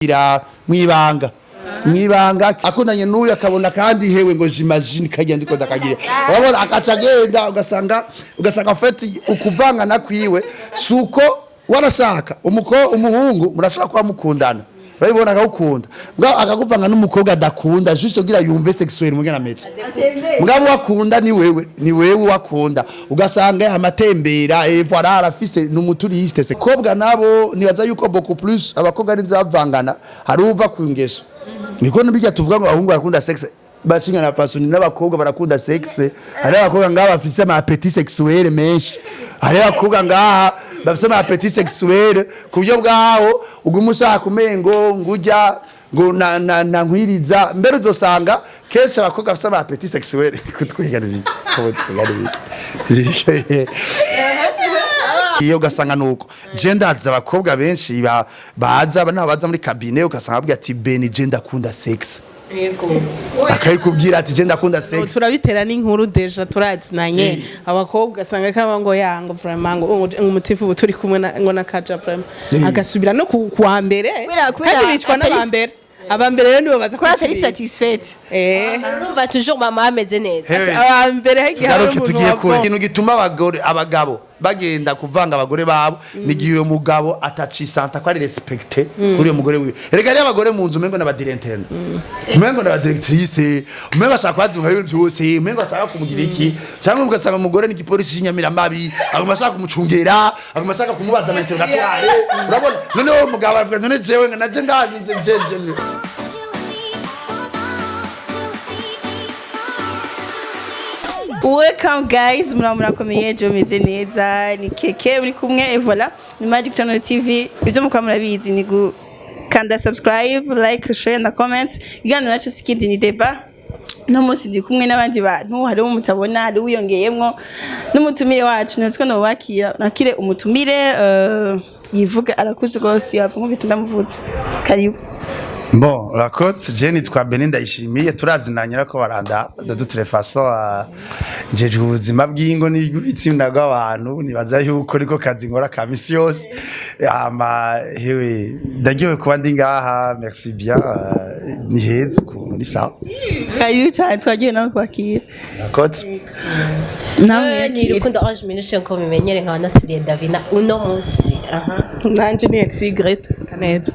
Ira mwibanga mwibanga akundanye n'uyu, akabona kandi hewe ngo j'imagine kagenda ndiko ndakagira, urabona, akaca agenda, ugasanga en fait ukuvangana kwiwe suko warashaka umuhungu murashaka kuba mukundana, urabibona, akagukunda, mugabo akakuvanga n'umukobwa adakunda juste kugira yumve sexuel mugena ameze. Mugabo wakunda ni wewe, ni wewe wakunda, ugasanga amatembera et voilà, arafise n'umutouriste se kobwa. Nabo nibaza yuko beaucoup plus abakobwa nizavangana, hari uva ku ngeso, niko nibijya tuvuga ngo abahungu barakunda sexe, bashinga na fasoni, n'abakobwa barakunda sexe. Hari abakobwa ngaha bafise ama appétit sexuel menshi, hari abakobwa ngaha bafise ama appétit sexuel ku buryo bwaho uguma ushaka umengo ngujya ngo na nkwiriza mbere. Uzosanga kenshi abakobwa bafise ama appétit sexuel kutwiga n'ibiki, kutwiga n'ibiki iyo ugasanga nuko je ndazi abakobwa benshi baza nabo baza muri cabinet, ugasanga bavuga ati: "Beni, je ndakunda sexe." Akayikubwira ati: "Je ndakunda sexe." Turabitera n'inkuru, déjà turazinanye. Abakobwa asanga kaba ngo yango vraiment ngo umutifu ubu turi kumwe ngo nakaja vraiment agasubira no ku wa mbere. Kubera kandi bicwa n'abambere, abambere rero nibo baza kubera atari kwishira. satisfaite. Urumva toujours mama ameze neza. Hewe. Abambere hagiye hari Tugaruke umuntu tugiye kure. wa Ikintu gituma abagore, abagabo bagenda kuvanga abagore babo ni igihe uyo mugabo atacisanta ko ari respecté kuri uyo mugore wiwe. Erega rero abagore mu nzu umengo n'abadirecteur, umengo n'abadirectrice, umengo ashaka kwazunga ibintu byose, umengo ashaka kumugira iki, cyangwa ugasanga umugore ni igipolisi cy'inyamiramabi, aguma ashaka kumucungera, aguma ashaka kumubaza ama interrogatoire, urabona. Noneho uwo mugabo aravuga: "None jewe naje ngaje je je." Welcome guys, muraba murakomeye, je meze neza, ni Keke muri kumwe et voilà, ni Magic Channel TV. Ivyo mukaba murabizi ni gukanda subscribe, like, share na comment. Ikiganiro naco sikindi, ni débat. No munsi ndi kumwe n'abandi bantu, hariho mutabona, hariho wiyongeyemwo n'umutumire wacu. Nzi ko nobakira, nakire umutumire, yivuga, arakuze rwose, yavuga nk'ubita ndamuvuze. Karibu. Bon, urakoze. Je nitwa Beni Ndayishimiye, turazinanye ariko baranda de toute façon. Njejwe ubuzima bw'ingo n'ibitsina bw'abantu, nibaza yuko niko kazi nkora ka misi yose. Ama hewe, ndaryohewe kuba ndi ngaha, merci bien. Ni heza ukuntu, ni sawa. Karibu cyane, twagiye nawe kwakira. Urakoze. Namwe Ni yakire. Rukundo Ange Minushe, nko bimenyere, nkaba nasubiriye Davina uno munsi aha. Nanje ni Elsie Grete Kaneza.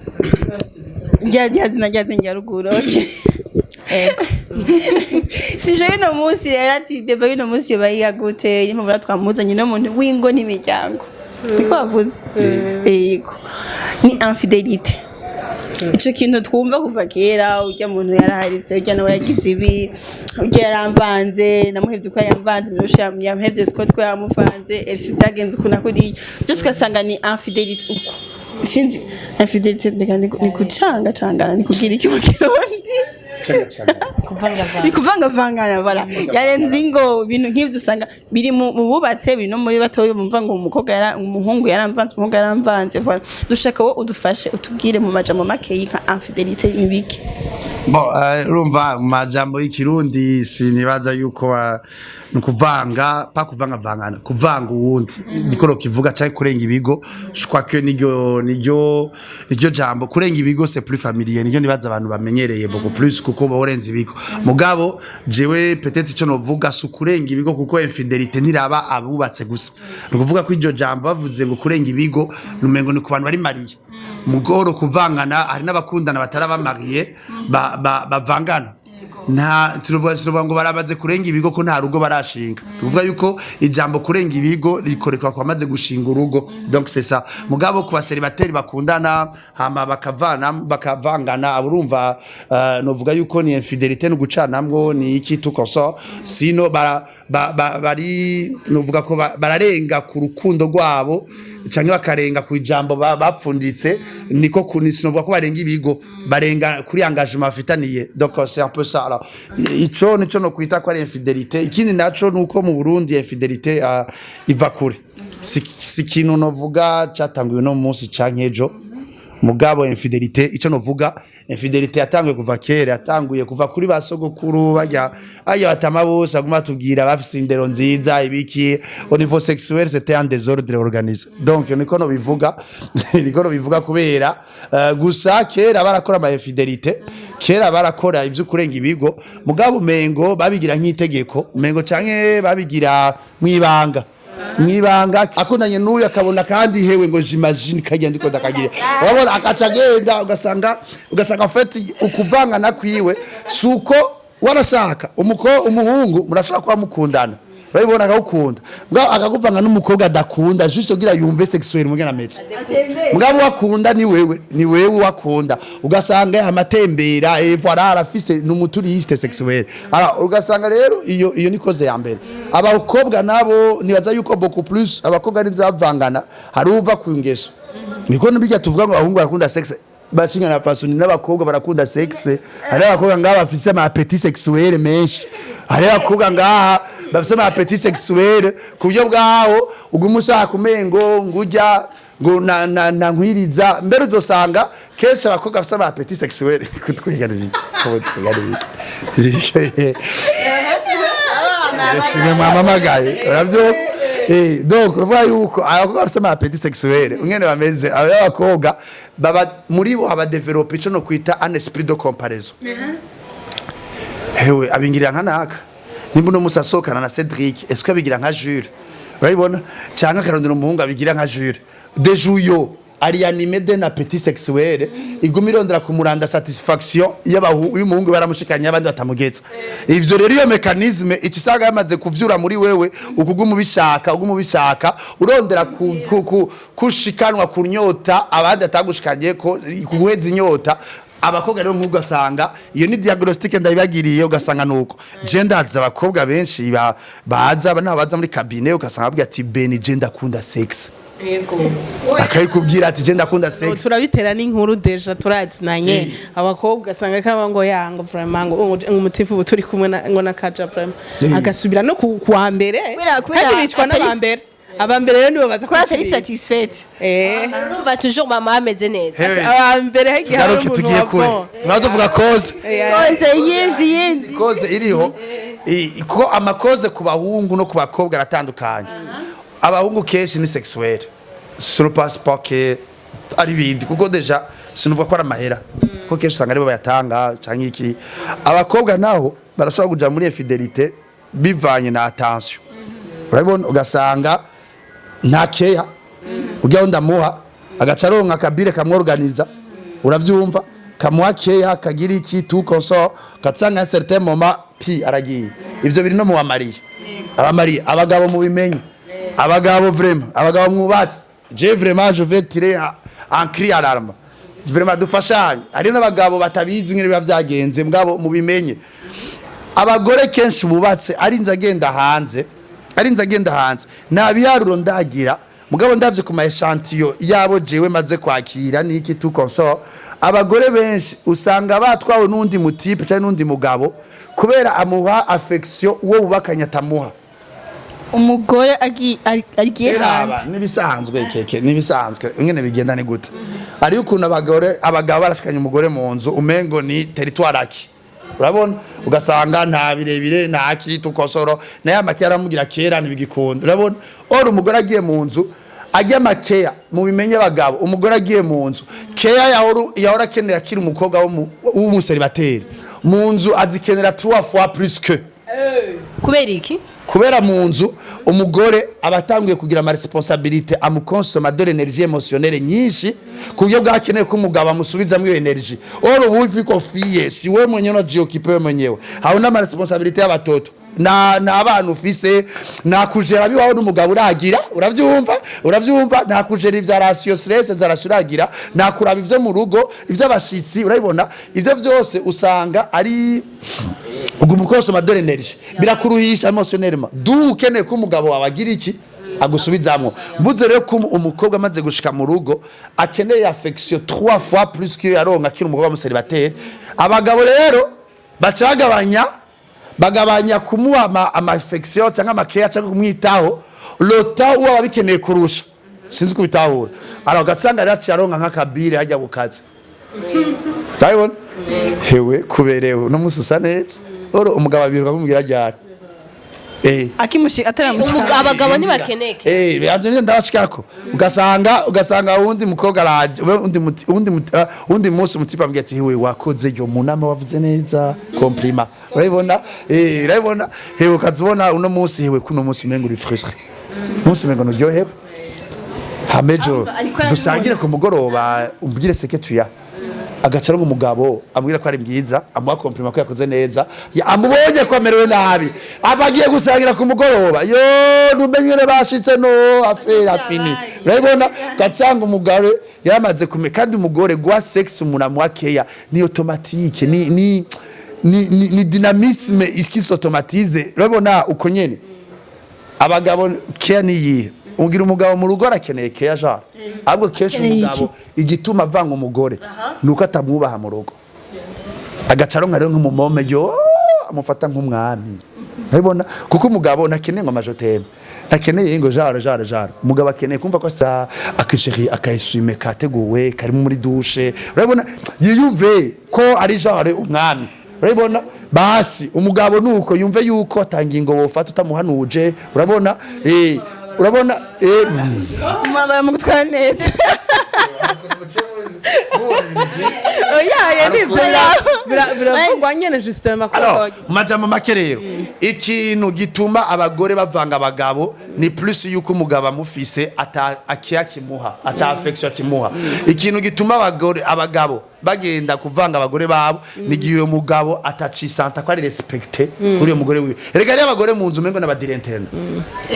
Rya zina rya zina rya ruguru, okay. Sujet y'uno munsi rero, ati débat y'uno munsi yoba yiga gute? Niyo mpamvu twamuzanye no muntu w'ingo n'imiryango, niko bavuze, yego, ni infidélité. Ico kintu twumva kuva kera, urya muntu yaraharitse, urya nawe yagize ibi, urya yaramvanze, namuhevye uko yamvanze, Minushe yamuhevye siko twe yamuvanze, Elsie vyagenze uku na kuriya, byose ugasanga ni infidélité uko. Sinzi, infidélité mbega ni kucangacangana, ni kugira iki mu Kirundi? Kuvangavanga. Ni kuvangavangana, voilà, yarenze ingo. Ibintu nk'ivyo usanga biri mu bubatse, biri no muri batoya, bumva ngo umukobwa yara, umuhungu yaramvanze, umuhungu yaramvanze, voilà. Dushaka wowe udufashe, utubwire mu majambo makeyi nka infidélité ni biki? Bon, urumva mu majambo y'Ikirundi sinibaza yuko ni ukuvanga, pa kuvangavangana, kuvanga uwundi niko kivuga, canke kurenga ibigo. Je crois que niryo jambo kurenga ibigo, c'est plus familier, niryo nibaza abantu bamenyereye beaucoup plus, kuko ba urenze ibigo. Mugabo jewe peut-être ico novuga si ukurenga ibigo, kuko infidélité ntiraba abubatse gusa. Ni ukuvuga ko iryo jambo bavuze ngo kurenga ibigo, numengo ni ku bantu bari mariés. Mugoro kuvangana, hari n'abakundana bataraba mariés bavangana. Nta turuvuga ngo barabaze kurenga ibigo ko nta rugo barashinga. Tuvuga yuko ijambo kurenga ibigo rikorekwa ku bamaze gushinga urugo, donc c'est ça. Mugabo ku bacélibataires bakundana hama bakavana, bakavangana, abo urumva, novuga yuko ni infidélité, no gucanamwo, ni iki tout consort. Sino bara, ba, ba, bari novuga ko bararenga ku rukundo rwabo canke bakarenga ku ijambo bapfunditse, niko sinovuga ko barenga ibigo, barenga kuri engagement bafitaniye. Donc c'est un peu ça. Alors ico nico no kwita ko ari infidélité. Ikindi naco nuko mu Burundi infidélité iva kure, si ikintu novuga catanguye no munsi canke ejo. Mugabo infidélité, ico novuga, infidélité yatanguye kuva kera, yatanguye kuva kuri ba sogokuru bajya aya batama bose aguma tubwira bafise indero nziza ibiki. Au niveau sexuel, c'était un désordre organisé. Donc niko no bivuga, niko no bivuga kubera gusa kera barakora ama infidélité, kera barakora ivyo kurenga ibigo, mugabo umengo babigira nk'itegeko, umengo canke babigira mwibanga mwibanga. Akundanye n'uyu akabona kandi hewe ngo j'imagine kajya ndiko ndakagira, urabona, akaca agenda, ugasanga en fait ukuvangana kwiwe suko warashaka umuhungu murashobora kuba mukundana, urabibona, akagukunda, mugabo akakuvanga n'umukobwa adakunda juste kugira yumve sexuel mugena ameze. Mugabo wakunda ni wewe, ni wewe wakunda, ugasanga amatembera et voilà, arafise n'umu touriste sexuel. Alors ugasanga rero iyo ni cause ya mbere. Abakobwa nabo nibaza yuko beaucoup plus abakobwa ari zavangana, hari uva ku ngeso, niko nibijya tuvuga ngo abahungu barakunda sexe bashinga na fasoni, n'abakobwa barakunda sexe. Hari abakobwa ngaha bafise ama appétit sexuel menshi, hari abakobwa ngaha bafise ama appétit sexuel ku buryo bwaho uguma ushaka umengo ngujya ngo na nkwiriza mbere. Uzosanga kenshi abakobwa bafise ama appétit sexuel kutwiga nibiki, kutwiga nibiki. Simwe mwamamagaye, uravyumva. Donc uruvuga yuko abakobwa bafise ama appétit sexuel ungene bameze, abo abakobwa baba muri bo haba développé ico no kwita un esprit de comparaison. Hewe abingirira nka naka, nimba uno musi asohokana na Cedric, est-ce que abigira nka Jules? Urabibona, cyangwa akarondera umuhungu abigira nka Jules. Déjà uyo ari animé d'un appétit sexuel iguma irondera kumuranda satisfaction y'umuhungu baramushikanye abandi batamugetsa. Ivyo rero, iyo mécanisme icisanga yamaze kuvyura muri wewe, ukuguma ubishaka, uguma ubishaka, urondera kushikanwa ku nyota abandi atagushikanye ko kuguheza inyota. Abakobwa rero nk'ubwo ugasanga iyo ni diagnostic ndabibagiriye, ugasanga nuko je ndazi abakobwa benshi baza nabaza muri cabinet, ugasanga bavuga ati: "Beni, je ndakunda sex." Akayikubwira ati: "Je ndakunda sex." Turabitera n'inkuru, déjà turazinanye. Abakobwa asanga kaba ngo yango vraiment ngo umutifu ubu turi kumwe ngo na Kaja vraiment agasubira no kuwa mbere. Kubera kandi bicwa n'abambere, abambere rero nibo baza kubera atari kwicira. satisfaite. Urumva toujours mama ameze neza. Hewe, abambere hagiye hari tugaruke umuntu tugiye wa kure. bon. Tukaba tuvuga cause. Cause yindi. Cause iriho ko ama causes ku bahungu no ku bakobwa aratandukanye. Abahungu kenshi ni sexuel sur le passeport que ari ibindi, kuko déjà sinuvuga ko ari amahera, kuko kenshi usanga aribo bayatanga canke iki. Abakobwa naho barashobora kuja muri infidélité bivanye na attention, urabibona, ugasanga nta keya ujyaho ndamuha, agaca aronka akabire kamworganiza, uravyumva, kamuha keya kagira iki tu consort, gatsanga un certain moment pi aragiye. Ivyo biri no mu bamariye, abamariye, abagabo mubimenye, abagabo vraiment, abagabo mwubatse, je vraiment je vais tirer un cri alarme vraiment, dufashanye. Hari n'abagabo batabizi ingene biba vyagenze, mugabo mubimenye, abagore kenshi bubatse arinze agenda hanze, arinze agenda hanze. Nta biharuro ndagira, mugabo ndavye ku ma échantillons yabo jewe maze kwakira niki tu consort, abagore benshi usanga batwawe n'undi mu type cyangwa n'undi mugabo kubera amuha affection uwo bubakanye atamuha. Umugore agiye Eraba hanze. Nibisanzwe keke, nibisanzwe. Ingene bigenda ni gute? Hariyo ukuntu abagore, abagabo barashikanye umugore mu nzu umengo ni territoire aki, urabona, ugasanga nta birebire, nta kitu kosoro naye amakeya aramubwira kera ntibigikunda, urabona. Ora umugore agiye mu nzu ajya makeya, mubimenye abagabo, umugore agiye mu nzu keya yahora akenera akiri umukobwa w'umu célibataire, mu nzu azikenera trois fois plus que. Kubera iki? Kubera mu nzu umugore aba atanguye kugira ama responsabilité amukonsoma de l'énergie émotionnelle nyinshi, ku buryo bwakeneye ko umugabo amusubizamo iyo énergie. Oro ubu iko fiye si wewe mwenyewe unaji occupe wewe mwenyewe, hauna ama responsabilité y'abatoto na abana ufise, nta kujera biwawe n'umugabo uragira, uravyumva, uravyumva, nta kujera ivya ration, stress za ration uragira, nta kuraba ivyo mu rugo, ivy'abashitsi, urabibona. Ivyo vyose usanga ari uguma ukonsoma de l'énergie, birakuruhisha émotionnellement, du ukeneye ko umugabo wawe agira iki agusubizamwo. Mvuze rero ko umukobwa amaze gushika mu rugo akeneye affection trois fois plus que yaronka akiri umukobwa w'umu célibataire. Abagabo rero baca bagabanya kumuha ama affection cyangwa amakeya cyangwa kumwitaho lota uwo aba abikeneye kurusha. Sinzi kubitahura. Alors ugasanga rero aciye aronka nk'akabire hajya ku kazi. Ndabibona hewe kuberewe uno munsi usa neza. Oro umugabo abiruka kumubwira ryari? Akimushi ataramushika. Abagabo ntibakeneye. Yavyo niyo ndabashikako. Ugasanga uwundi mukobwa araje, uwundi munsi umutipe ambwiye ati: "Hewe, wakoze yo mu nama, wavuze neza, compliment." Urabibona? Urabibona? Hewe, ukazibona uno munsi, hewe, kuno munsi umengo uri frustré. Munsi umengo nuryohewe. Hamejo Ariko arabibona. Dusangire ku mugoroba, umbwire ce que tu as. Agaca ari umugabo amubwira ko ari mwiza, amuha compliment ko yakoze neza, amubonye ko amerewe nabi, aba agiye gusangira ku mugoroba, yo numenye bashitse, no affaire finie. Urabibona? Ugasanga umugore yaramaze kume, kandi umugore gwa sexe umuntu amuha keya ni automatique, ni dynamisme qui s'automatise. Urabibona uko nyene abagabo keya niyihe? Ugira umugabo mu rugo arakeneye keya genre, ahubwo kenshi Akeneye iki? umugabo igituma avanga umugore nuko atamwubaha mu rugo, agaca aronka rero nk'umumome, yo amufata nk'umwami. Urabibona? Kuko umugabo ntakeneye ngo ama je t'aime, ntakeneye ngo genre genre genre. Umugabo akeneye kumva ko sa akisheri akayisume kateguwe karimo muri douche. Urabibona? Yiyumve ko ari genre umwami. Urabibona? Basi umugabo nuko yumve yuko atangingo wofata utamuhanuje. Urabona? Urabona? Umwambaro mu gutwara neza. Oya, ya nibyo biravugwa nyene justement ko Alors, mu majambo make rero, ikintu gituma abagore bavanga abagabo ni plus yuko umugabo amufise ata akiya kimuha, ata affection akimuha. Ikintu gituma abagore, abagabo bagenda kuvanga abagore babo ni gihe uyo mugabo atacisanta ko ari respecté kuri uyo mugore wiwe. Erega rero abagore mu nzu umengo n'aba directeur,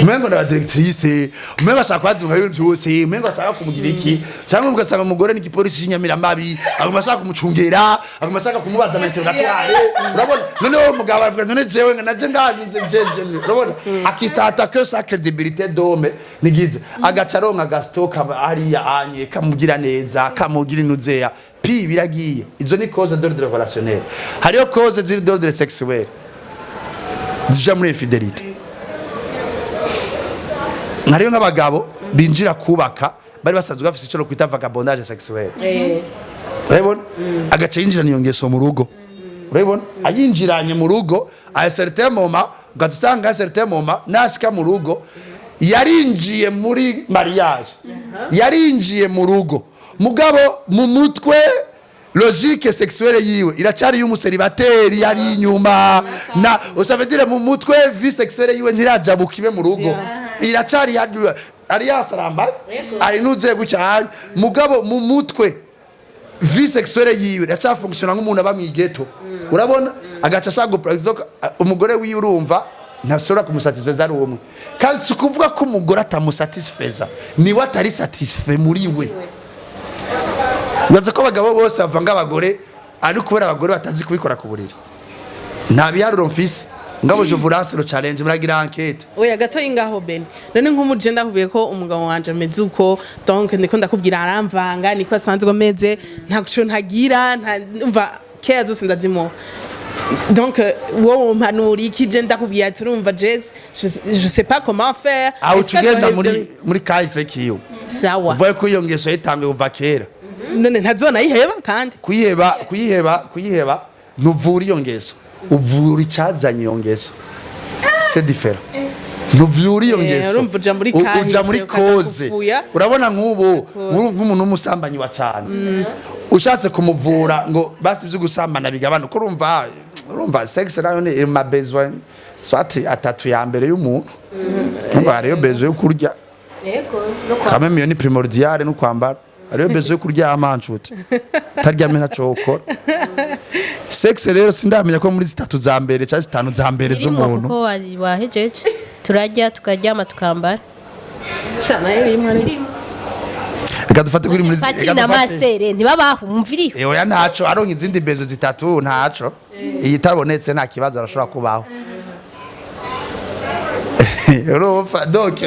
umengo n'aba directrice, umengo ashaka kwazunga ibintu byose, umengo ashaka kumugira iki, cyangwa ugasanga umugore ni igipolisi cy'inyamiramabi, aguma ashaka kumucungera, aguma ashaka kumubaza ama interrogatoire. Urabona? Noneho umugabo aravuga: "None jewe nga naje ngaje je je." Urabona? Akisata que sa crédibilité d'homme nigize, agaca aronka agastoka hariya anye kamugira neza, kamugira inuzeya pi biragiye. Izo ni cause d'ordre relationnel. Hariyo cause ziri d'ordre sexuel zija muri infidélité. Hariyo nk'abagabo binjira kubaka bari basanzwe bafise icyo kwita vagabondage sexuel. Urabibona? Agaca yinjirana iyo ngeso mu rugo. Urabibona? Ayinjiranye mu rugo, a certain moment ugaca usanga a certain moment nashika mu rugo, yarinjiye muri mariage, yarinjiye mu rugo, mugabo mu mutwe logique sexuelle yiwe iracyari y'umu célibataire yari inyuma na ça veut dire mu mutwe vie sexuelle yiwe ntirajabuka ibe mu rugo, iracyari ari yasaramba, ari nuze gutya, mugabo mu mutwe vie sexuelle yiwe iracyafunctiona nk'umuntu aba mw'igeto. Urabona? Agaca ashaka umugore wiwe, urumva ntashobora kumusatisfeza ari umwe. Kandi si ukuvuga ko umugore atamusatisfeza, niwe atari satisfait muri we. Ubaza ko abagabo bose bavanga abagore ari kubera abagore batazi kubikora ku buriri? Nta biharuro mfise, ngabo je vous lance le challenge, muragira enquête. Oya, gato ingaho bene. None nk'umuje ndakubwiye ko umugabo wanje ameze uko, donc ndiko ndakubwira aramvanga, niko asanzwe ameze, ntaco ntagira, nta umva keya zose ndazimuha. Donc wowe umpanura iki? Je ndakubwiye ati: "Urumva Jess, je sais pas comment faire." Aho Est-ce que tugenda nohevye- muri kahise kiwe. Sawa. Uvuye ko iyo ngeso yitanguye kuva kera. None ntazonayiheba kandi? Kuyiheba, ntuvura iyo ngeso, uvura icyazanye iyo ngeso, c'est différent. Ntuvura iyo ngeso. Urumva uja muri Uja kahise, muri ukaza cause. kuvuya. Urabona nk'ubu nk'umuntu w'umusambanyi wa cyane, ushatse kumuvura ngo basi ibyo gusambana bigabanuka, urumva sexe nayo ni ma besoin soit atatu ya mbere y'umuntu. Urumva hariyo besoin yo kurya. Yego, no kwa Quand même iyo ni primordiale, no kwambara. Hariyo besoin yo kuryama, nshuti, utaryamye ntaco wokora. Sexe rero sindamenya ko muri zitatu za mbere cyangwa zitanu za mbere Irimo z'umuntu. Kuko wahejeje, turarya, tukaryama, tukambara. Reka dufate kuri muri Patiri reka na dufate masere ntibabaho umviriho. Oya, ntaco, aronka izindi besoin zitatu, ntaco. Iyi itabonetse nta kibazo, arashobora kubaho. Urumva? Donc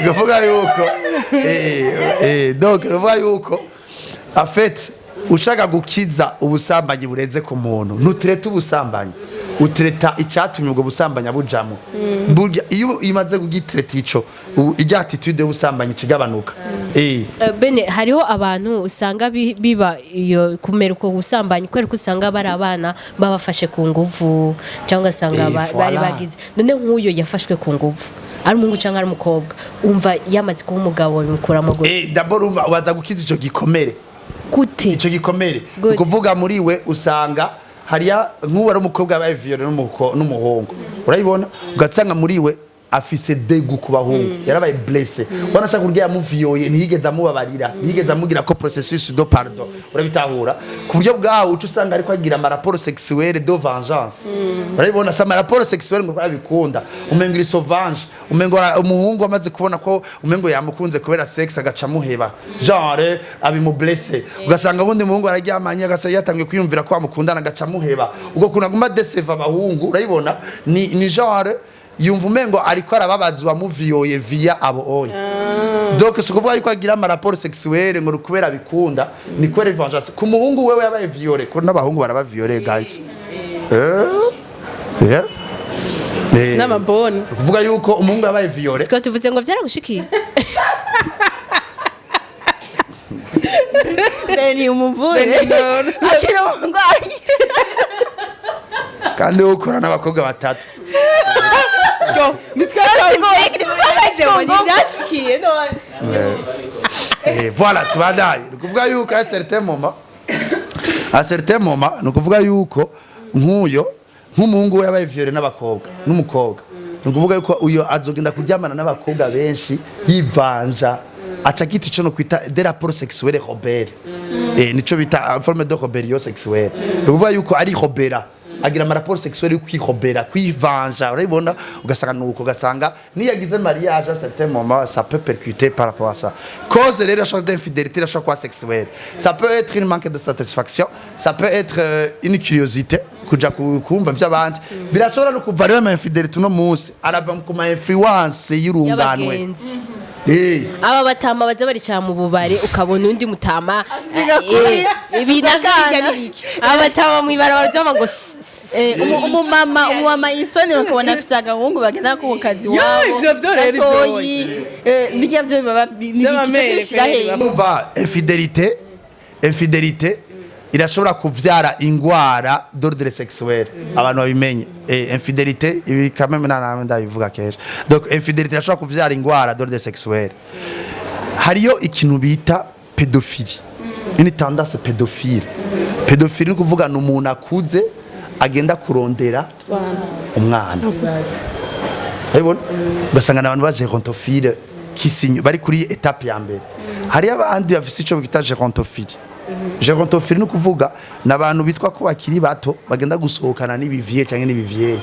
nukuvuga yuko donc nukuvuga yuko en fait ushaka gukiza ubusambanyi burenze ku muntu, ntutirete ubusambanyi. Utreta icyatumye ubwo busambanyi bujamo. Burya iyo imaze kugitreta ico, irya attitude y'ubusambanyi ikigabanuka. Bene, hariho abantu usanga biba iyo kumera uko gusambanya kubera ko usanga bari abana babafashe ku nguvu, cyangwa ugasanga bari bagize. None nk'uyo yafashwe ku nguvu, ari umuhungu cyangwa ari umukobwa, umva yamaze kuba umugabo, bimukuramo gute? D'abord umva, ubanza gukiza ico gikomere. Gute? Ico gikomere. Good. Ni kuvuga muri we usanga hariya nk'uwo ari umukobwa yabaye violé n'umuhungu, urayibona, ugasanga muri we afise dégoût ku bahungu, yarabaye blessé. Ubona ashaka kurya yamuviyoye, ntiyigeze amubabarira, ntiyigeze amugira ko processus de pardon, urabitahura? Ku buryo bwawe uca usanga ariko agira amarapports sexuels de vengeance, urabibona? Si amarapports sexuels ngo abikunda, umengo iri sauvage, umengo umuhungu amaze kubona ko umengo yamukunze kubera sexe, agaca amuheba, genre abimublesse. Ugasanga ubundi muhungu araryamanye, agasa yatangiye kwiyumvira ko bamukundana, agaca amuheba. Ubwo kuntu aguma deceva abahungu, urayibona, ni genre yumva umengo ariko arababazwa muviyoye via abo oya. Donc si ukuvuga yuko agira amarapports sexuels ngo ni kubera abikunda, ni kubera vengeance. Ku muhungu wewe yabaye violé, ko n'abahungu baraba violé, guys, yeah. N'amaboni. Kuvuga yuko umuhungu yabaye violé. Siko tuvuze ngo byaragushikiye? Beni, umuvure akiri umurwayi. Kandi ukora n'abakobwa batatu. Byashikiye none. Voilà, tubadaye. Ni ukuvuga yuko à certain moment, ni ukuvuga yuko nk'uyo nk'umuhungu we yabaye violé n'abakobwa n'umukobwa, ni ukuvuga yuko uyo azogenda kuryamana n'abakobwa benshi yivanja, aca gita ico no kwita des rapports sexuels rebelles. Nico bita forme de rébellion sexuelle. Ni ukuvuga yuko ari rebelle, agira amarapports sexuels yo kwihobera, kwivanja, urabibona? Ugasanga nuko, ugasanga niyo yagize mariage, à certain moment ça peut percuter par rapport à ça. Cause rero chose d'infidélité irashobora kuba sexuelle, ça peut être une manque de satisfaction, ça peut être une curiosité, kuja kumva vy'abandi. Birashobora no kuva rero ama infidélité uno munsi arava ku ma influence y'urunganwe. Y'abagenzi. Aba batama baza baricara mu bubare, ukabona undi mutama Avyiga kuri ibi navyo akana. bijya n'ibiki? Aba batama mw'ibarabara byama ngo Umumama isoni, bakabona afise agahungu bagenda ku kazi wabo. Ivyo vyo rero, ivyo. Gatoyi, birya vyo baba ni Vy'amamere, ibiki bishira kweri, hehe? Umva, infidélité irashobora kuvyara ingwara d'ordre sexuel, abantu babimenye. Infidélité ibi quand même nta ndabivuga kenshi. Donc infidélité irashobora kuvyara ingwara d'ordre sexuel. Hariyo ikintu bita pédophilie, une tendance pédophile. Pédophilie ni kuvuga ni umuntu akuze agenda kurondera umwana, urabibona? Ugasanga ni abantu ba gérontophile kisinyo bari kuri étape ya mbere. Hariyo abandi bafise ico bita gérontophilie. Gérontophilie ni ukuvuga ni abantu bitwa ko bakiri bato, bagenda gusohokana n'ibivieux canke n'ibivieux.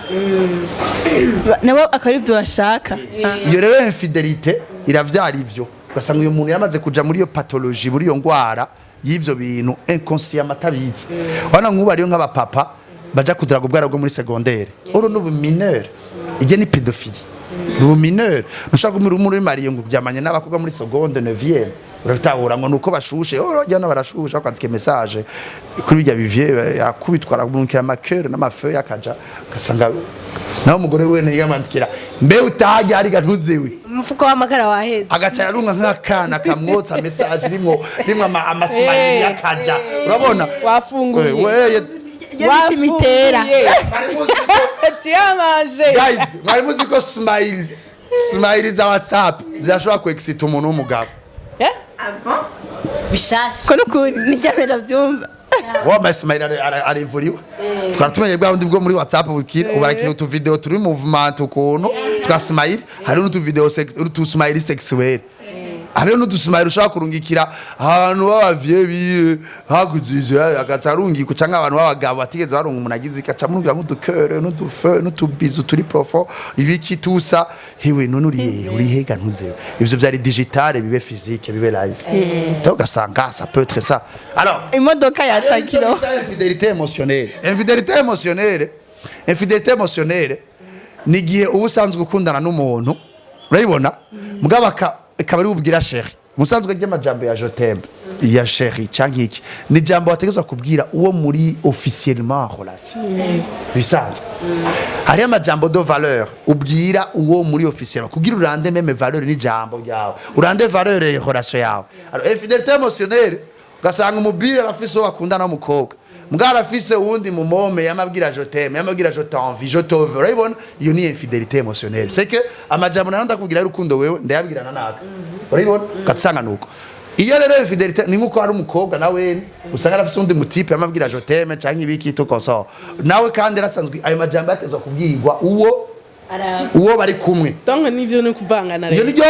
Nabo akaba ari ibyo bashaka. Iyo rero infidélité iravyara ivyo, ugasanga uyu muntu yamaze kuja muri iyo pathologie, muri iyo ngwara y'ivyo bintu, inconsciemment atabizi. Wana nk'ubu hariyo nk'abapapa baja kudaraga ubwana bwo muri secondaire, uru ni ubumineur, iryo ni pédophilie, ni ubumineur. Ntushobora kumira umuntu uri marié ngo uryamanye n'abakobwa muri seconde, neuvième, urabitahura? Ngo nuko bashushe, oh, urajya barashushe, kwandika message kuri bijya bivieux, yakubitwa, aramurungikira amacœurs n'amafeuilles, akaja ugasanga naho umugore we ntiyamwandikira: "Mbe utajya hariga ntuziwe?" Umufuko w'amakara waheze. Agaca yarunga nk'akana kamwotsa message rimwo amasmiley y'akaja, urabona? Wafunguye. Weye. Iyo bita imitera. Mwari muzi ko Tuyamanje. Guys, mwari muzi ko smiley za WhatsApp zirashobora kwexcita umuntu w'umugabo? Bishasha. Ko nukuri nijya ndabyumva. Wa ma smiley arivuriwe. Twari tumenye bwa bundi bwo muri WhatsApp bukira, ubu barakina utu video turi movement ukuntu twa smiley, hari n'utu video utu smiley sexuel, hariho n'udusmiley ushobora kurungikira ahantu b'abavyeyi biwe hakujije, agaca arungika, canke abantu b'abagabo batigeze barunga umuntu agize, igaca amurungikira nk'udukere n'udufe n'utubizu turi profond, ibiki tusa hewe. None uri hehe? Uri hega? Ntuzewe ivyo vyari digital, bibe physique, bibe live. Donc ugasanga ça peut être ça. Alors Imodoka yatsa kilo. Infidélité émotionnelle, infidélité émotionnelle, infidélité émotionnelle ni igihe uba usanzwe ukundana n'umuntu, urayibona, mugabo akaba ari bubwira chéri musanzwe ry'amajambo ya je t'aime. Ya chéri canke iki, ni ijambo wategerezwa kubwira uwo muri officiellement en relation. Bisanzwe hariyo amajambo de valeur ubwira uwo muri officiellement kugira urande même valeur n'ijambo ryawe, urande valeur ya relation yawe. Alors, infidélité émotionnelle, ugasanga umubiri arafise uwo akundana w'umukobwa, mbwa arafise uwundi mumome yamabwira "je t'aime", yamabwira "je t'envie", "je te veux". Urabibona, iyo ni infidélité émotionnelle. C'est que amajambo nayo ndakubwira y'urukundo, wewe ndayabwirana naka, urabibona, ugasanga nuko. Iyo rero infidélité ni nkuko hari umukobwa nawe usanga arafise undi mutipe yamabwira "je t'aime" canke ibiki, tout consort, nawe kandi arasanzwe ayo majambo yatezwa kubwirwa uwo bari kumwe. Donc nivyo ni kuvangana Iyo rero. Niryo.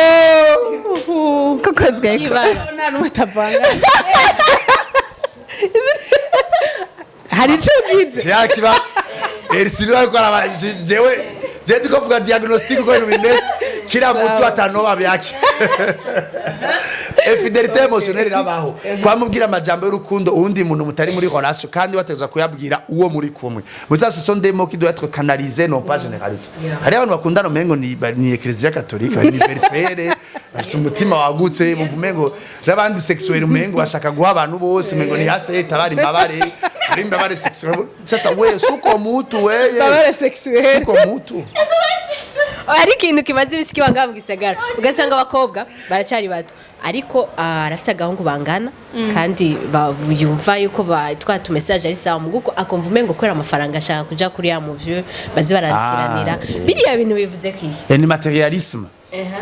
Koko zweko. Nta n'umwe atavangana, hari ico ugize. Ya kibazo Erisi ariko araba jewe je ndiko vuga diagnostic uko ibintu bimeze, kila mtu atanoba byake. Infidélité émotionnelle irabaho, kwamubwira amajambo y'urukundo uwundi muntu mutari muri relation, kandi wategerezwa kuyabwira uwo muri kumwe. Musa, ce sont des mots qui doivent être canalisés, non pas généralisés. Hari abantu bakundana umengo ni ecclesia catholique universelle, bafise umutima wagutse, bumva umengo n'abandi sexuel, umengo bashaka guha abantu bose, umengo ni hase tabari imbabare, hari imbabare sexuel. Sasa we suko mutu weye. Imbabare sexuelle. Suko mutu. Hari ikintu kimaze imisi kiba ngaha mu gisagara, ugasanga abakobwa baracyari bato, ariko arafise agahungu bangana, kandi yumva yuko twa tu message ari sawa, muguko akumva umengo kubera amafaranga ashaka kuja kuri ya muvyo bazi barandikiranira. Biriya bintu bivuze ko iki? Ni matérialisme.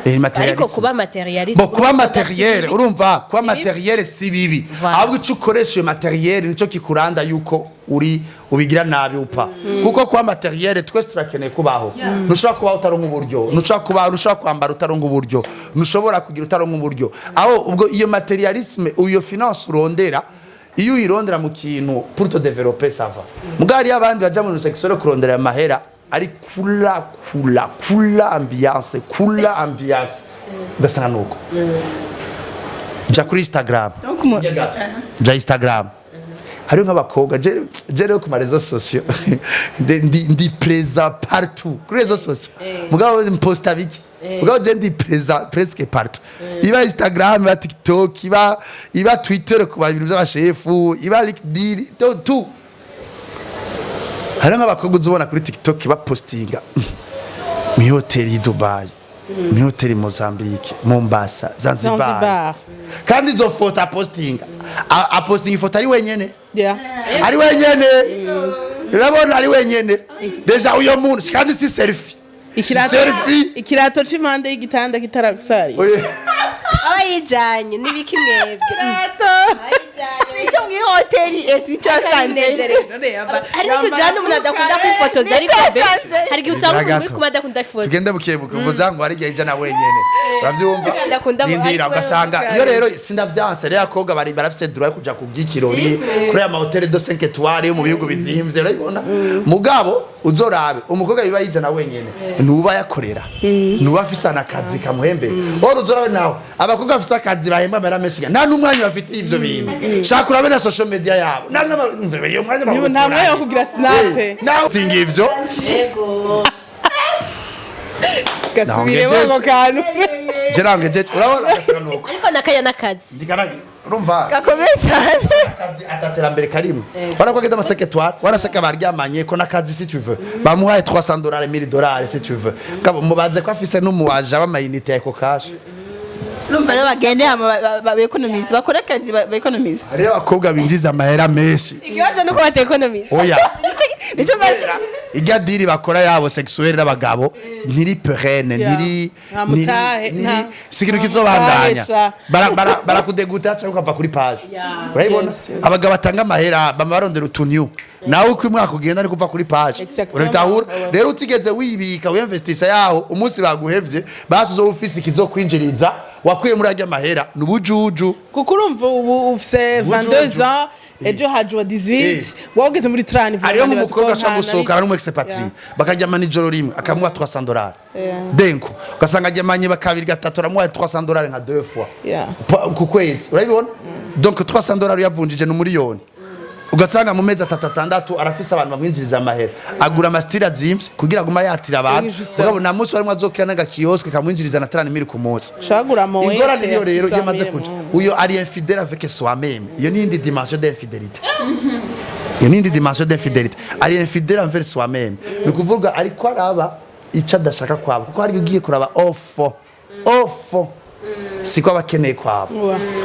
Ni matérialisme. Ariko kuba matérialiste, Bo kuba matériel, urumva, kuba Si bibi. matériel si bibi. Voilà. Ahubwo ico ukoresha iyo matériel nico kikuranda yuko uri ubigira nabi upa, kuko kuba matériel, twese turakeneye kubaho. Ntushobora kubaho utaronka uburyo, ntushobora kubaho, ntushobora kwambara utaronka uburyo, ntushobora kugira utaronka uburyo. Aho ubwo iyo matérialisme, iyo finance urondera, iyo uyirondera mu kintu pour te développer, ça va. Mugabo hariyo abandi baja mu sexuel kurondera amahera, ari kula kula kula ambiance, kula ambiance, ugasanga nuko ja kuri Instagram. Donc Ja Instagram, hariho nk'abakobwa, je rero ku ma réseaux sociaux ndi présent partout kuri réseaux sociaux, mugabo mposta bike. Mugabo je ndi présent presque partout, iba Instagram, iba TikTok, iba Twitter ku bintu by'abashefu, iba LinkedIn, tout. Hariho nk'abakobwa uzubona kuri TikTok bapostinga mu hoteli y'i Dubai, mu hoteli Mozambique, Mombasa, Zanzibar. Zanzibar. Kandi izo foto apostinga, apostinga ifoto ari wenyene. Ari wenyene, urabona, ari wenyene. Déjà uyo muntu kandi si selfie. Ikirato. Selfie. Ikirato c'impande y'igitanda kitaragusariye. Oye. Aba yijanye n'ibiki mwebwe? Icyo mu ihoteli esi icyo wasanze. Hari n'igihe ujyana umuntu adakunda kwifotoza, ariko Nicyo be yasanze. hari igihe usanga umuntu muri Gato. kumwe adakunda ifoto. Tugende bukebuke, uvuza ngo hari igihe ijana wenyene, uravyumva. Adakunda. Nindira. Ariko Ugasanga iyo rero sindavyanse rero, abakobwa bari barafise droit yo kuja kubyikirori kuri aya mahoteli de 5 étoiles yo mu bihugu bizimvye, urabibona. Mugabo uzorabe umukobwa biba yijana wenyene, nuba yakorera, nuba afise akazi kamuhembe. Ora uzorabe nawe abakobwa bafise akazi bahembwa amahera menshi, nta n'umwanya bafitiye ivyo bintu. Shaka urabe na social media yabo, nta iyo mwanya. Nta mwanya wo kugira snap. Nawe singa ivyo. Gasubiremo ako kantu. Je nangejeje, urabona, ugasanga nuko. Ariko nakaya n'akazi. Urumva. Gakomeye cyane. Akazi ataterambere karimo, ubona ko ageze ama 5 étoiles, warashaka baryamanye ko n'akazi, si tu veux bamuhaye $300, $1000, si tu veux. Kabo mubaze ko afise n'umuwaja w'amayinite ya Ecocash. Urumva rero bagende hama bekonomize, bakore akazi, bekonomize. Hariyo abakobwa binjiza amahera menshi. Ikibazo nuko batekonomiza. Oya. Nicyo mbaje. Irya deal bakora yabo sexuelle n'abagabo ntiri pérenne. Yeah. Ntiri Nta mutahe, si ikintu nta kizobandanya. mutahesha. Barakudeguta cyangwa ukava kuri page. Urabibona. Yes. Abagabo batanga amahera bama barondera utunyu, nawe uko umwaka ugenda ari kuva kuri page. Exactement. Urabitahura. Ouais. Rero utigeze wibika, wiyinvestisa yaho, umunsi baguhevye basi uzoba ufise ikizokwinjiriza wakuye muri arya mahera, ni ubujuju. Kuko urumva ubu ufise Ubujuju. 22 ans, ejo haje 18, wowe ugeze muri 30. Hariyo nk'umukobwa ashobora gusohokana n'umu expatrié, bakaryamana ijoro rimwe, akamuha $300 denko, ugasanga aryamanye bakabiri gatatu, aramuha $300 nka deux fois ku kwezi, urabibona. Donc $300 uyavunjije ni umuriyoni. Ugasanga mu mezi atatu, atandatu, arafise abantu bamwinjiriza amahera, agura amasitiri azimvye kugira agume yatira abantu. Justement. Mugabo nta munsi warimwe azokira n'agakioske kamwinjiriza na 30 mille ku munsi. Shagura mo. Ingorane niyo rero iyo amaze kuja Uyo ari infidèle avec soi-même. Iyo ni indi dimension d'infidélité, iyo ni indi dimension d'infidélité. Ari infidèle envers soi-même, ni ukuvuga ariko araba icyo adashaka kwaba, kuko hari ugiye kuraba ofo ofo siko aba akeneye kwaba,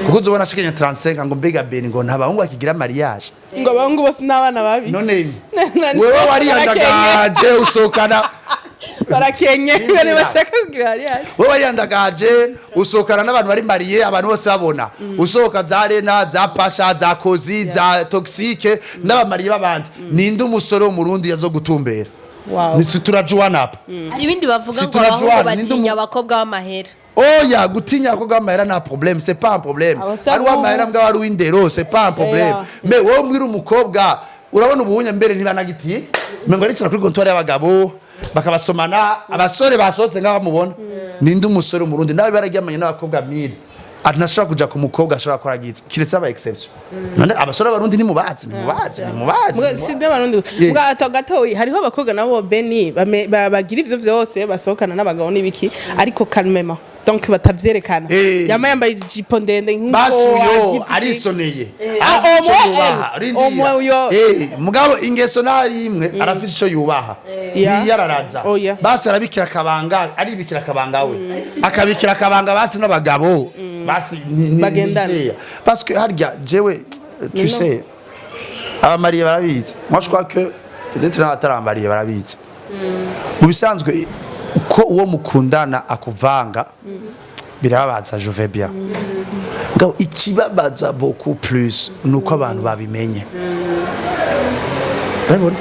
kuko uzobona ashikanye 35 ngo mbega beni, ngo nta bahungu bakigira mariage. Ngo abahungu bose n'abana babi. None wewe wariyandagaje usohokana Barakenye. Ninjira. Ntibashaka kugira mariage. Wowe wariyandagaje usohokana n'abantu bari mariés, abantu bose babona usohoka za Rena, za Pasha, za Kozi, za Toxique n'aba mariés b'abandi. Ninde umusore wo mu Burundi yazo gutumbera? Wow. Ni turajuwana apa? Hari ibindi bavuga Si ngo abahungu turajuana, ninde batinya abakobwa b'amahera. Oya, gutinya abakobwa b'amahera nta problème, c'est pas un problème. Abasa Ari uw'amahera mbwa wari uw'indero, c'est pas un problème. Mais wowe mbwira umukobwa, urabona ubuhunya mbere ntibanagitiye, mengo aricara kuri comptoir y'abagabo bakabasomana, abasore basohotse nk'aho bamubona. Ninde umusore w'Umurundi nawe bararyamanye n'abakobwa mille ntashobora kuja ku mukobwa ashobora gukora gitse, kiretse aba exception? None abasore b'Abarundi ntimubazi, ntimubazi, ntimubazi? Mbwa si n'Abarundi gusa. Yeah. Mbwa ato gatoyi, hariho abakobwa nabo beni bagira ivyo vyose, basohokana n'abagabo n'ibiki, ariko calmement, donc batavyerekana. Yama yambaye ijipo ndende nk'uko Basuyo agize iki. arisoneye. Ah, Arafise ico omwe, yubaha. Rindira. Omwe uyo. Mugabo ingeso ntari imwe, arafise ico yubaha. Ntiyararaza. Oya. Basi arabikira akabanga, aribikira akabanga, we akabikira akabanga basi n'abagabo basi Bagendana. Nikeya. Parce que harya jewe, tu sais, aba mariés barabizi, moi je crois que peut-être n'abataraba mariés barabizi. Mu bisanzwe ko uwo mukundana akuvanga birababaza, je vais bien. Mugabo ikibabaza beaucoup plus nuko abantu babimenye. Urabona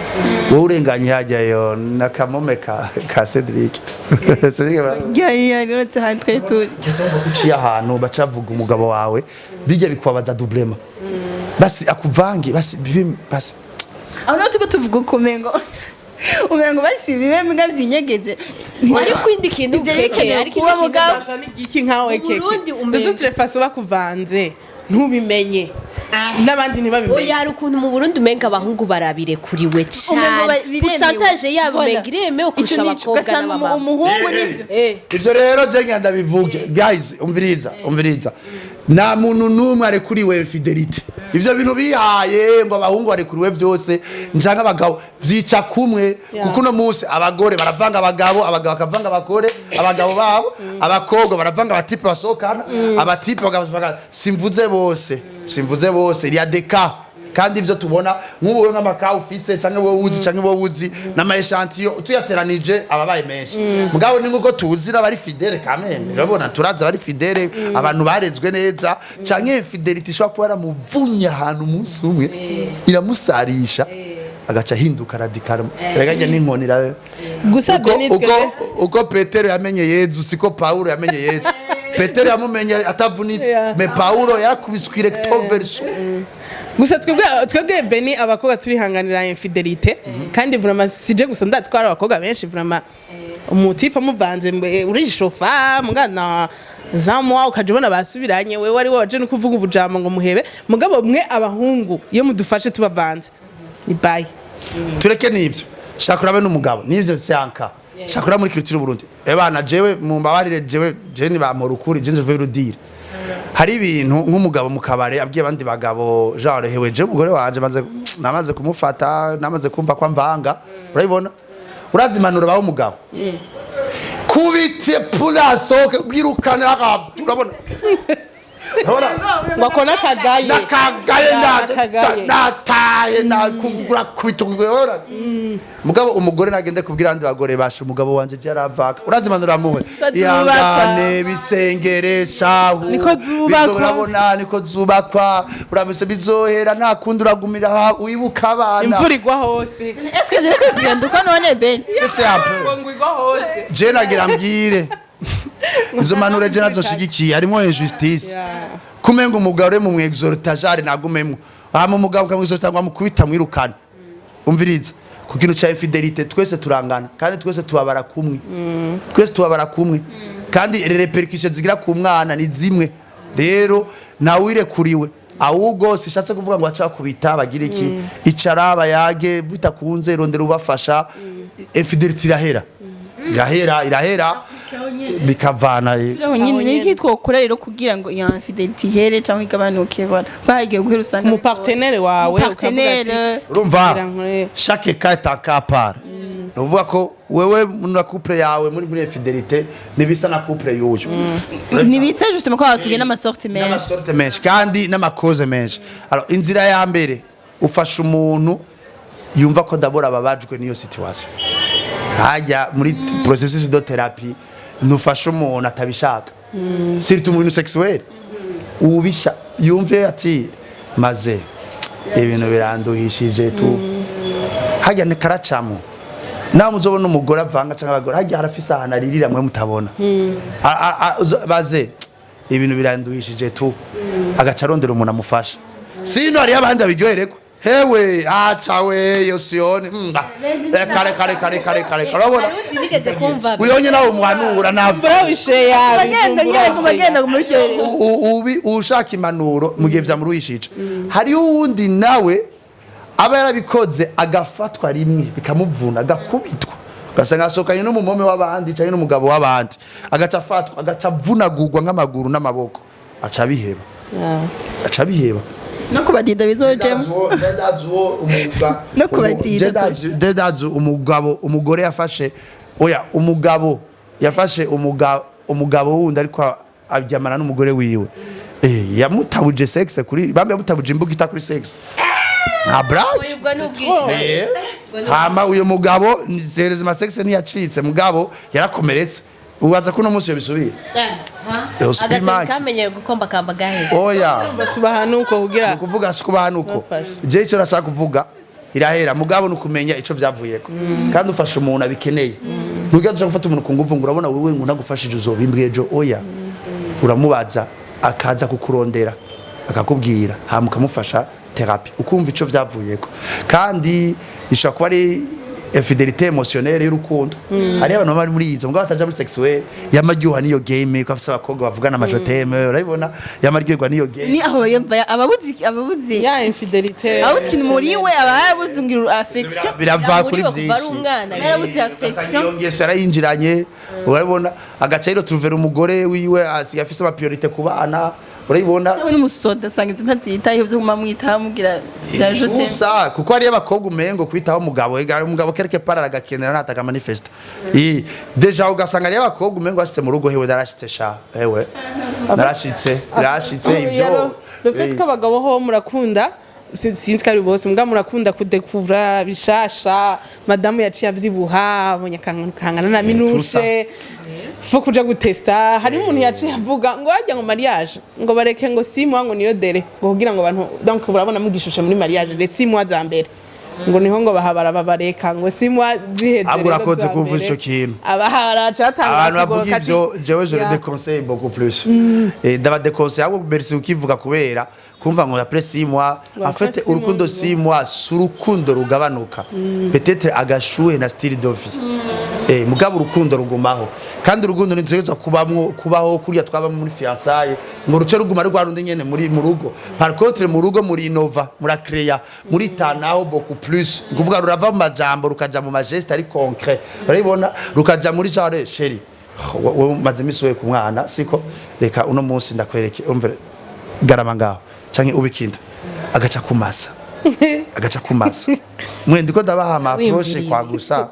wowe urenganye hajyayo nakamome ka Cedric. Cedric Ya rero ahantu twari turi. Uciye ahantu bacavuga umugabo wawe, bijya bikubabaza doublement. Basi akuvange, basi bibe basi. Aho naho turiko tuvuga ukumengo umengo basi bibe mbwa vyinyegeze. Ariko indi kintu Ivyo keke bikenewe ariko kuba indi kintu mugabo. Basha n'igiki nkawe keke. Burundi De toute façon bakuvanze ntubimenye n'abandi ntibabimenye. Oya, hari ukuntu mu Burundi umenga abahungu barabirekuriwe Umengo cyane. biremewe. Pourcentage yabo Voilà. umenga iremewe kurusha Ico nico, abakobwa ugasanga n'abamama. umuhungu nivyo. Ivyo rero je ngenda bivuge, guys, umviriza, umviriza. Nta muntu n'umwe arekuriwe infidélité. Ivyo bintu bihaye ngo abahungu barekuriwe vyose ncanke abagabo, vyica kumwe. Kuko uno munsi abagore baravanga abagabo, abagabo bakavanga abagore, abagabo babo, abakobwa baravanga aba types basohokana, aba types bakavanga. Simvuze bose, simvuze bose, il y a des cas. Kandi ivyo tubona nk'ubu wewe nk'ama cas ufise, canke wowe uzi, canke wowe uzi n'ama échantillons tuyateranije ababaye menshi. Mugabo ni nkuko tuzi n'abari fidèle quand même, urabona turazi abari fidèle, abantu barezwe neza, canke infidélité ishobora kuba yaramuvunye ahantu umunsi umwe iramusarisha, agaca ahinduka radical. Rega n'inkoni Gusa uko, Beni uko, uko Petero yamenye Yezu siko Paulo yamenye Yezu. Petero yamumenye atavunitse, mais Paulo yarakubiswe recto verso. Gusa twebwe Beni abakobwa turihanganira infidélité, kandi vraiment sije gusa, ndazi ko hari abakobwa benshi vraiment umu type amuvanze urishofa mugana zamwa ukaja ubona basubiranye, wewe ari waje no kuvuga ubujambo ngo muhebe. Mugabo mwe abahungu iyo mudufashe tubavanze ni bye. Tureke n'ivyo, shaka urabe n'umugabo n'ivyo syanka, shaka urabe muri culture Burundi. Ebana jewe mumbabarire, jewe je nibampora ukuri, je nje rudire. Hari ibintu nk'umugabo mu kabare abwiye abandi bagabo genre: "Hewe, je umugore wanje maze namaze kumufata, namaze kumva ko amvanga." Urabibona, urazi impanuro baho umugabo: "Kubite pula, soke, bwirukane." Urabona, urabona. Ngo akone akagaye. Nakagaye. Nakagaye. Nataye nakubita. Mugabo umugore nagende kubwira abandi bagore basha: "Umugabo wanje je yaravaka." Urazi impanuro amuwe? Zubakwa. "Ihangane, bisengere shahu." Niko zubakwa. Urabona niko zubakwa, urabise bizohera, nta kundi, uragumira aha, wibuka abana. Imvura igwa hose. Est-ce que je ko kuganduka none Ben? C'est un peu Ngo igwa hose. Je nagira mbwire izo mpanuro je nazo nshigikiye, harimo injustice. Kumenga umugabo uri mu mwexhortajare nagumemwo, hama umugabo ukamwexhorta ngo amukubita mwirukane. Umviriza, ku kintu ca infidélité twese turangana, kandi twese tubabara kumwe, twese tubabara kumwe, kandi répercussions zigira ku mwana ni zimwe. Rero ntawirekuriwe. Ahubwo sishatse kuvuga ngo aca bakubita bagira iki. Icara bayage, bitakunze rondera ubafasha. Infidélité irahera, irahera, irahera. Bikavana. Aho nyine ni iki twokora rero kugira ngo iyo infidélité ihere cyangwa igabanuke? Voilà, bagiye guhera usanga Umu partenaire wawe ukavuga ati, partenaire. Urumva, Kugira ngo- chaque cas est un cas à part. Ni ukuvuga ko wewe na couple yawe muri infidélité ntibisa na couple y'uyu. Ntibisa justement ko batubwiye n'ama sortes menshi. N'ama sortes menshi kandi n'ama causes menshi. Alors, inzira ya mbere, ufasha umuntu yumva ko d'abord ababajwe n'iyo situation. Hajya muri processus de thérapie, ntufasha umuntu atabishaka, surtout mu bintu sexuel. Ubisha yumve ati: "Maze ibintu biranduhishije tu." Hajya ni karacamo nawe muzobona umugore avanga cyangwa abagore, hajya harafise ahantu aririra mwe mutabona. Baze ibintu biranduhishije tu, agaca arondera umuntu amufasha. Sino hariyo abandi babiryohererwa: "Hewe, aca we yosiyoni, kare kare kare kare kare." Urabona? Nigeze kumva. Uyonye nawe umuhanura ntabwo. Burawusheya. Bagenda nyine ku bagenda ku muryohere. Ubi ushaka impanuro mu gihe vyamuruhishije. Hariho uwundi nawe aba yarabikoze, agafatwa rimwe bikamuvuna, agakubitwa, ugasanga asohokanye n'umumome w'abandi cyangwa n'umugabo w'abandi, agaca afatwa, agaca avunagurwa nk'amaguru n'amaboko, aca abiheba, aca abiheba. No kubadida bizojemo. Ndazi uwo No kubadida. Ndazi umugabo, umugore yafashe, oya, umugabo yafashe umugabo wundi ariko aryamana n'umugore wiwe. Yamutabuje sexe kuri bambe, yamutabuje imbugita kuri sexe, nta blague. Ubwo ni ubwicanyi. Hama uyo mugabo serezima sexe ntiyacitse, mugabo yarakomeretse. Ubaza ko uno munsi yo bisubiye. Agatoki Maki. kamenyere gukomba kamba gaheze. Oya. Tubaha nuko kugira Ni ukuvuga si kubaha nuko. Bafashe. Je icyo nashaka kuvuga, irahera, mugabo ni ukumenya ico vyavuyeko, kandi ufasha umuntu abikeneye. Ntujya uja gufata umuntu ku nguvu ngo urabona wewe ngo nagufashije uzoba imbwa ejo. Oya, uramubaza, akaza kukurondera, akakubwira, hama ukamufasha thérapie, ukumva ico vyavuyeko. Kandi ishobora kuba ari infidélité émotionnelle y'urukundo. Hariyo abantu baba bari muri izo, mugabo bataja muri sexuel, yamaryoha n'iyo game, ko afise abakobwa bavugana ama je t'aime, urabibona, yamaryoherwa n'iyo game. Ni aho yumva ababuzi Ya infidélité. Ababuzi ikintu muri we, aba yarabuze ngira affection. Birava kuri Muri we kuva ari byinshi. umwana. Yarabuze affection. Iyo ngeso yarayinjiranye, urabibona, agaca rero turuvera umugore wiwe, asigaye afise ama priorités ku bana, urabibona. Cyangwa n'umusoda usanga ibyo ntabyitayeho byo kumamwitaho amubwira bya je t'aime. Gusa kuko hariyo abakobwa umengo kwitaho umugabo, ega umugabo quelque part aragakenera, nataka manifeste i déjà, ugasanga hariyo abakobwa umengo ashitse mu rugo: "Hewe, narashitse sha, hewe narashitse, narashitse." Ivyo Le fait ko abagabo ho murakunda, sinzi ko ari bose, mbwa murakunda kudekura bishasha. Madamu yaciye avyibuha, abonye akantu kangana na minushe, faut kuja gutesta. Hari umuntu yaciye avuga ngo wajya ngo mariage ngo bareke ngo 6 mois, ngo niyo délai, ngo kugira ngo abantu, donc urabona mugishushe muri mariage, les 6 mois za mbere ngo niho ngo bahabara babareka, ngo 6 mois ziheze. Ahubwo rero urakoze za kuvuga mbere, ico kintu. Abahabara catanga. Abantu bavuga ivyo, jewe je le déconseille beaucoup plus. Ndaba déconseille ahubwo. Merci ukivuga, kubera kumva ngo après 6 mois. Ngo En après fait, 6 mois, urukundo 6 mois si urukundo rugabanuka, peut-être agashuhe na style de vie, mugabo urukundo rugumaho. Kandi urukundo ntitutegerezwa kubamwo kubaho kurya twaba muri fiançailles ngo ruce ruguma rwa rundi nyene muri mu rugo. Par contre, mu rugo muri innova, murakreya, muritanaho beaucoup plus. Ni kuvuga rurava mu majambo rukaja mu ma gestes ari concret, urabibona, rukaja muri genre: "Chéri, wowe umaze imisi we ku mwana siko, reka uno munsi ndakwereke, umvere garama ngaho canke ubikinda." Agaca kumasa, agaca kumasa. Mwe ndiko ndabaha ama approche Wiyumvira kwa gusa,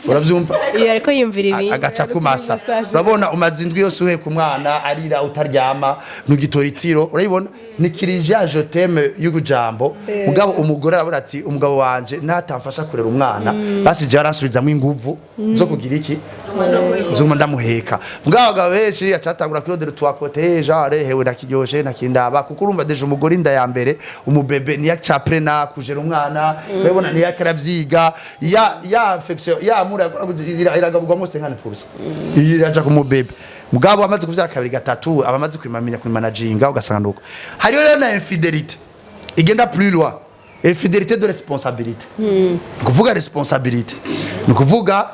uravyumva? Iyo ariko yumvira ibindi. Agaca kumasa, urabona, umaze indwi yose uheka umwana arira, utaryama, ntugitora itiro, urabibona, nikirije ya je t'aime y'ubujambo. Mugabo umugore arabona ati: "Umugabo wanje natamfasha kurera umwana, basi je aransubizamwo inguvu zo kugira iki, zo ndamuheka." Mugabo abagabo benshi acatangura kurondera utwakote, genre: "Hewe, nakiryoshe, nakindaba." Kuko urumva déjà umugore inda ya mbere, umubebe niyacaprena kujera umwana, urabibona, niyakaravyiga ya affection ya mura iragabugwamo 50%, iraja ku mubebe. Mugabo amaze kuvyara kabiri, gatatu, aba amaze kwimamenya kwimanaginga, ugasanga nuko. Hariho rero na infidélité igenda plus loin, infidélité de responsabilité. Ni ukuvuga responsabilité, ni ukuvuga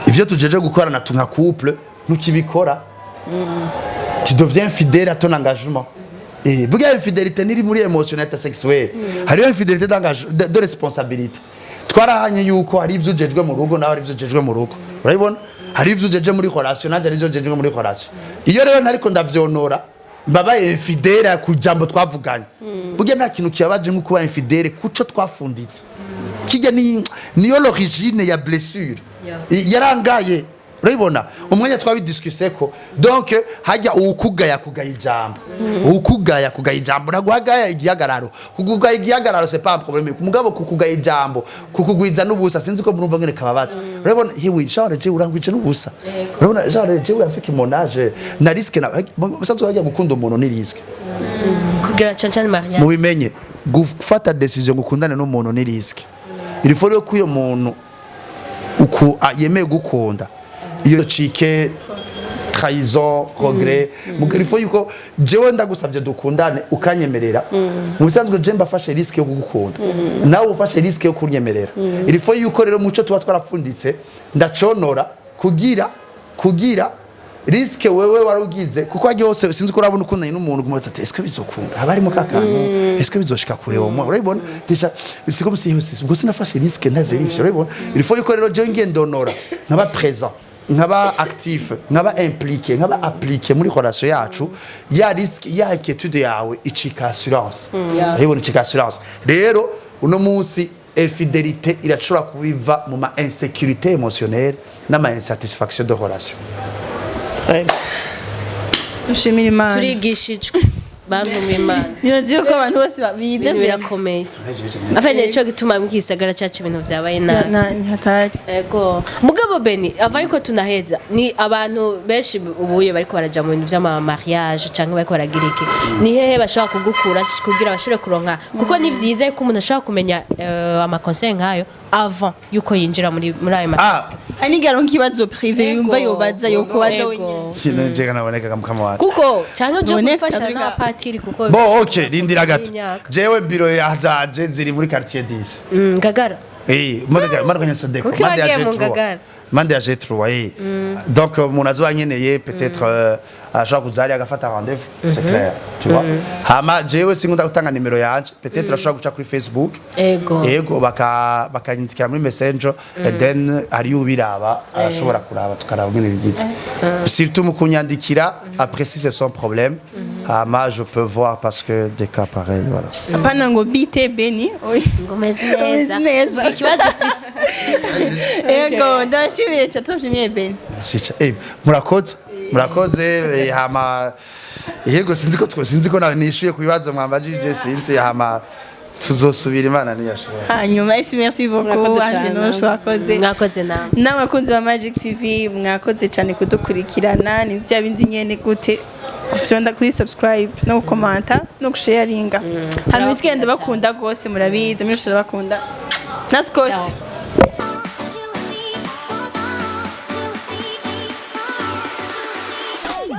ivyo tujeje gukorana tu nka couple ntukibikora, tu deviens fidèle à ton engagement. Burya infidélité niri muri émotionnelle, sexuelle. Hariho infidélité de responsabilité. Twarahanye yuko hari ivyo ujejwe mu rugo, nawe hari ivyo ujejwe mu rugo. Urabibona, hari ivyo ujeje muri relation, nanje hari ivyo jeje muri relation. Iyo rero ntariko ndavyonora, mbabaye infidèle ku jambo twavuganye. Burya nta kintu kibabaje nko kuba infidèle kuco twafunditse. Kijya ni niyo l'origine ya blessure. Yarangaye, urabibona, umwanya twabidiscuse ko. Donc hajya uwukugaya kugaya ijambo, uwukugaya kugaya ijambo, naguhagaya igihagararo. Kugugaya igihagararo, c'est pas un problème, mugabo kukugaya ijambo, kukugwiza n'ubusa, sinzi ko murumva ngene kababaza. Urabibona, hewe, genre je urangwije n'ubusa. Urabona, genre je avec mon âge na risque na musanzwe hajya gukunda umuntu ni risque. Kugira cane cane mariage. Mubimenye, gufata décision gukundana n'umuntu ni risque. Il faut ko uyo muntu uku yemeye gukunda, iyo cike trahison, regret. Il faut yuko jewe ndagusabye dukundane ukanyemerera, mu bisanzwe je mbafashe risque yo kugukunda, nawe ufashe risque yo kunyemerera. Il faut yuko rero muco tuba twarafunditse ndaconora kugira risque wewe warugize, kuko hajya hose, sinzi ko urabona, ukundanye n'umuntu guma ati: "Est-ce que bizokunda?" Haba harimo ka kantu: "Est-ce que bizoshika kure?" Wo urabibona, déjà c'est comme si ubwo sinafashe risque nta vérifie. Urabibona, il faut yuko rero jewe ngendonora, nkaba présent, nkaba actif, nkaba impliqué, nkaba appliqué muri relation yacu, ya risque, ya inquiétude yawe icika assurance. Urabibona, icika assurance. Rero uno munsi infidélité irashobora kubiva mu ma insécurité émotionnelle n'ama insatisfaction de relation. Dushimira Imana. Turigishijwe, bantu b'Imana. Nibaza yuko abantu bose bize. Ibintu birakomeye afanye, nico gituma mu gisagara cyacu ibintu vyabaye nabi. Ni hatari. Ego, mugabo Beni, ava yuko tunaheza, ni abantu benshi ubuye bariko baraja mu bintu vy'ama mariage canke bariko baragira iki, ni hehe bashobora kugukura kugira bashobore kuronka? Kuko ni vyiza yuko umuntu ashobora kumenya ama conseil nkayo avant yuko yinjira muri ayo Ah. ma Hari n'igihe aronka ikibazo privé yumva yobaza, yokubaza Ego. wenyine. Kintu njega naboneka kamukama wacu. Kuko canke uje Niboneka, gufasha Afrika. n'abapatiri, kuko Bon, ok, rindira gato. Y'imyaka. Jewe biro yazanje ziri muri quartier 10. Ngagara. Modoka nyasodeko. Kuki Mande ya wagiye mu G3. Ngagara? Mande ya G3, Donc umuntu azoba ankeneye, peut-être ashobora kuza hariya agafata rendez-vous, c'est clair, tu vois. Hama jewe sinkunda gutanga nimero yanje, peut-être ashobora guca kuri Facebook. Ego, bakanyandikira muri Messenger and then hariyo ubiraba, arashobora kuraba, tukaraba ngene bigize. Surtout mu kunyandikira, après si c'est son problème, hama je peux voir parce que des cas pareils, voilà. Apana ngo bite Beni. Oya. Ngo meze neza. Umeze neza. Ikibazo ufise. Ego, ndashimiye cyane, turashimiye Beni. Merci murakoze, murakoze. Hama yego, sinzi ko nishuye ku bibazo mwambajije, sinzi. Hama tuzosubira, Imana niyashobora. Hanyuma merci beaucoup. Murakoze Ange cyane. Norusha, wakoze. Mwakoze nawe. N'abakunzi ba Magic TV, mwakoze cyane kudukurikirana. Ni bya bindi nyene, gute gufyonda kuri subscribe no gukomanta no gusharinga. Hanyuma isigende bakunda rwose, murabizi, muri bakunda na Scott. Ciao.